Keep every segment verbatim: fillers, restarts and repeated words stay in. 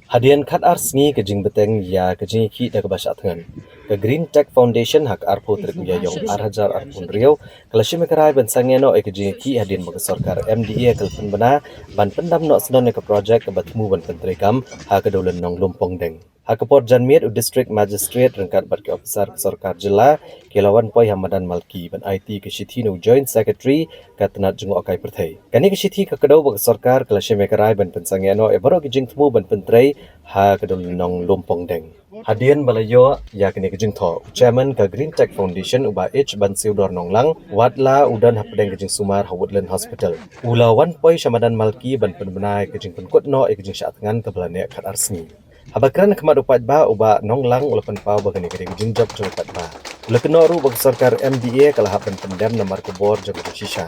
Hadien khat ar sngi ka jingbteng ïa ka jingïakhih da kaba shah thngan, ka Green Tech Foundation ha ka arphew tarik u Ïaïong ar hajar arphew hynriew ka la shim ïa ka rai ban sangeh noh ïa ka jingïakhih hadien ba ka sorkar M D A ka la pynbna ban pyndam noh snon ïa ka projek kaba thmu ban pyntreikam ha ka dewlynnong Lumpongdeng. Ha ka por janmiet, u District Magistrate ryngkat bad ki ophisar ka sorkar jylla ki la wan poi ha madan Malki ban aiti ka shithi na u Joint Secretary ka tnat jngohkai pyrthei. Kane ka shithi ka kdew ba ka sorkar ka la shim ïa ka rai ban pynsangeh noh ïa baroh ki jingthmu ban pyntrei ha ka dewlynnong Lumpongdeng. Hadien ba la ïoh ïa kane ka jingthoh, u Chairman ka Green Tech Foundation, u Bah H Bansiewdor Nonglang, wat la u don hapdeng ka jingsumar ha Woodland Hospital, u la wan poi sha madan Malki ban pynbna ïa ka jingpynkut noh ïa ka jingshah thngan kaba la neh khat ar sngi. Haba kren ha khmat u paidbah, u Bah Nonglang u la pynpaw ba kane ka dei ka jingjop jong u paidbah. U la kynnoh ruh ba ka sorkar M D A ka la hap ban pyndem namar ka bor jong ka jingshisha.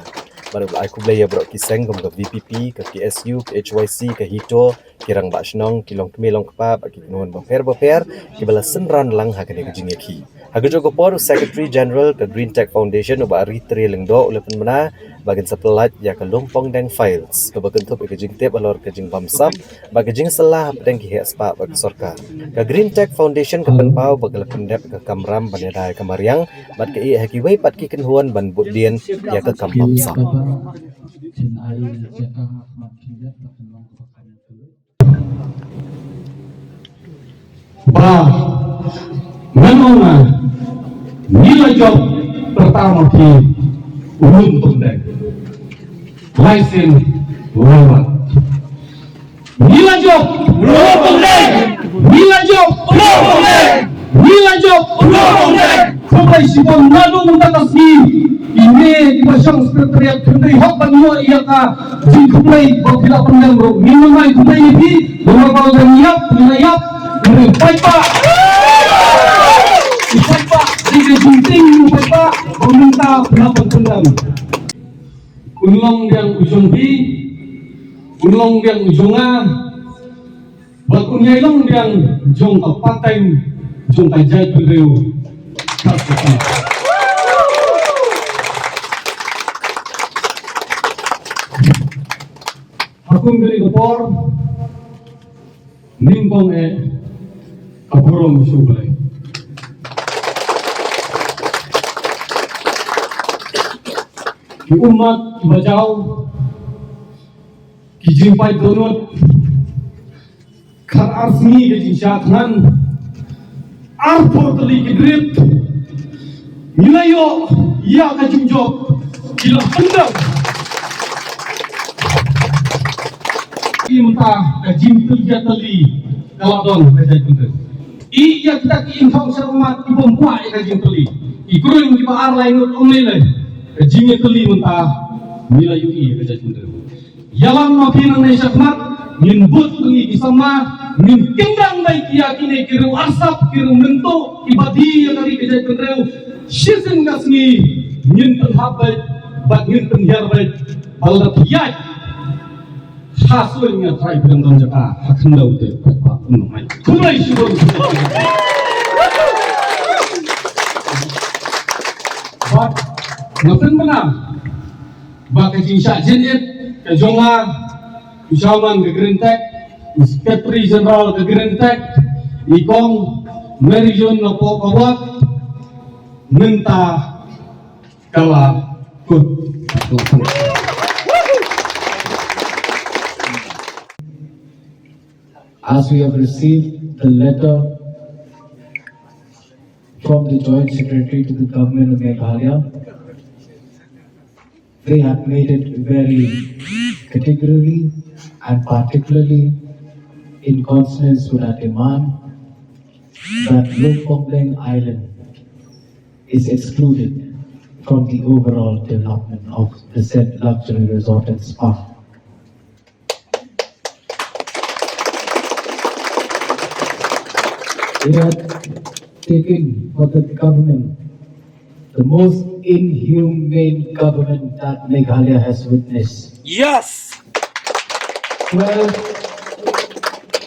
Bad u la ai khublei ïa baroh ki seng kum ka V P P, ka K S U, ka H Y C, ka HITO, ki rangbah shnong, ki longkmie longkpa bad ki kynhun bapher bapher kiba la synran lang ha kane ka jingïakhih. Ha kajuh ka por, u Secretary General ka Green Tech Foundation, u Bah Ritre Lyngdoh, u la pynbna ba kin sa pyllait ïa ka Lumpongdeng Files kaba kynthup ïa ka jingtip halor ka jingbamsap bad ka jingsylla hapdeng ki heh spah bad ka sorkar. Ka Green Tech Foundation ka pynpaw ba ka la pyndep ïa ka kamram ban ïada ïa ka mariang bad ka ïeh ha kiwei pat ki kynhun ban bud dien ïa ka kam bamsap. Ba ngan ong nga, ngi la jop pyrta ma phi u Lumpongdeng. Lai sien lai wat. Ngi la jop u Lumpongdeng. Ngi la jop u Lumpongdeng. Ngi la jop u Lumpongdeng. Khublei shibun naduh mynta ka sngi. Kine kiba shong secretariat kynduh hok ban ïoh ïa ka jingkhublei ba phi la pyndem ruh. Ngin ym ai khublei ïa phi, namar ba lada ngi ïap, ngi la ïap. Ngi paidbah. Ngi paidbah. Ngi ka jingtieng ngi paidbah. Ba mynta phi la pyndem. Un long biang u jong phi, un long biang u jong nga, bad un ïai long biang jong ka pateng jong ka jaitbynriew. Ha kum kane ka por, nyngkong eh ka burom sha U Blei. Ki ummat ki bajaw, ki jingpait dohnud, khat ar sngi ka jingshah thngan, arphew tylli ki drit, ngi la ïoh ïa ka jingjop, ki la pyndem. Ïa mynta ka jingpynjah tylli ka la don ka jaitbynriew. Ïa kita ki imthong sha ummat ki bym kwah ïa ka jingtylli. Ki kren kiba ar lai ngut ym lei lei. Ka jingïatylli mynta ngi la ïohi ïa ka jaitbynriew. Ïalam ma phi nangne shakhmat, ngin bud ngi ki samla, ngin kyndang beit ïa kine ki riew arsap, ki riew myntoi, kiba die ïa ka ri ka jaitbynriew. Shisien ka sngi ngin pynhap beit bad ngin pynhiar beit. Ba lada phi ïaid ha suiñ nga trai phi dang don jaka, ha khyndew te pat ba um nang ai. Khublei shibun. Bad nga pynbna ba ka jingshah jingit ka jong nga, u Chairman ka Green Tech, u Secretary General ka Green Tech, i Kong Mary June Napoh Kawat, mynta ka la kut. As we have received the letter from the Joint Secretary to the Government of Meghalaya, they have made it very categorically and particularly in consonance with our demand that Lumpongdeng Island is excluded from the overall development of the said luxury resort and spa. We are taken for the government, the most inhumane government that Meghalaya has witnessed. Yes! Twelve,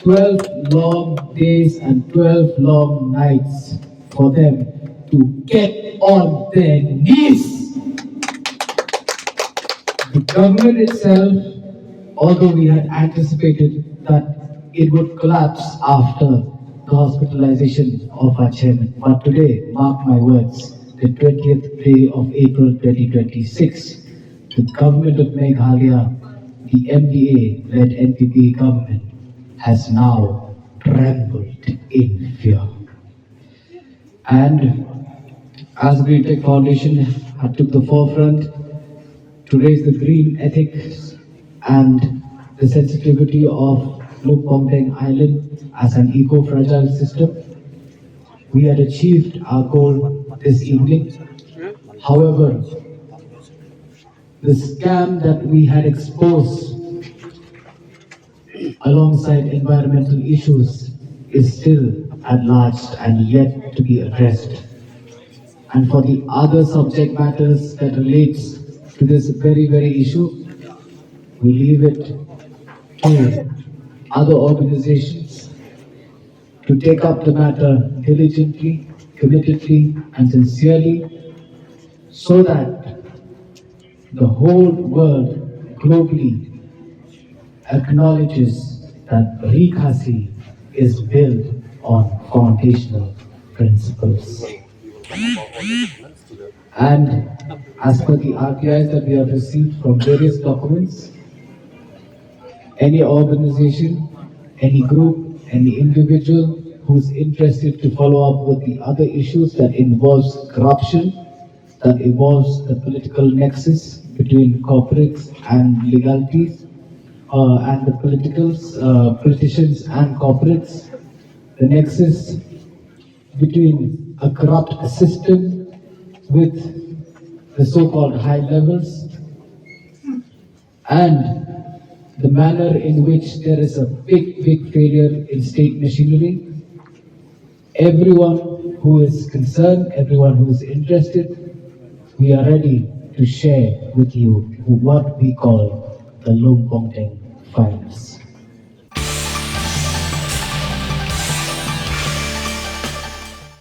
twelve long days and twelve long nights for them to get on their knees. The government itself, although we had anticipated that It would collapse after the hospitalization of our chairman. But today, mark my words, the twentieth day of April twenty twenty-six, the government of Meghalaya, the M D A-led N P P government, has now trembled in fear. And as Green Tech Foundation had took the forefront to raise the green ethics and the sensitivity of Luang Prabang Island as an eco-fragile system, we had achieved our goal this evening. However, the scam that we had exposed alongside environmental issues is still at large and yet to be addressed. And for the other subject matters that relates to this very, very issue, we leave it to other organizations to take up the matter diligently, committedly, and sincerely, so that the whole world globally acknowledges that Ri Khasi is built on foundational principles. And as per the R T Is that we have received from various documents, any organization, any group, any individual who's interested to follow up with the other issues that involves corruption, that involves the political nexus between corporates and legalities, uh, and the politicals, uh, politicians and corporates, the nexus between a corrupt system with the so-called high levels, and the manner in which there is a big, big failure in state machinery. Everyone who is concerned, everyone who is interested, we are ready to share with you what we call the Luang Prabang files.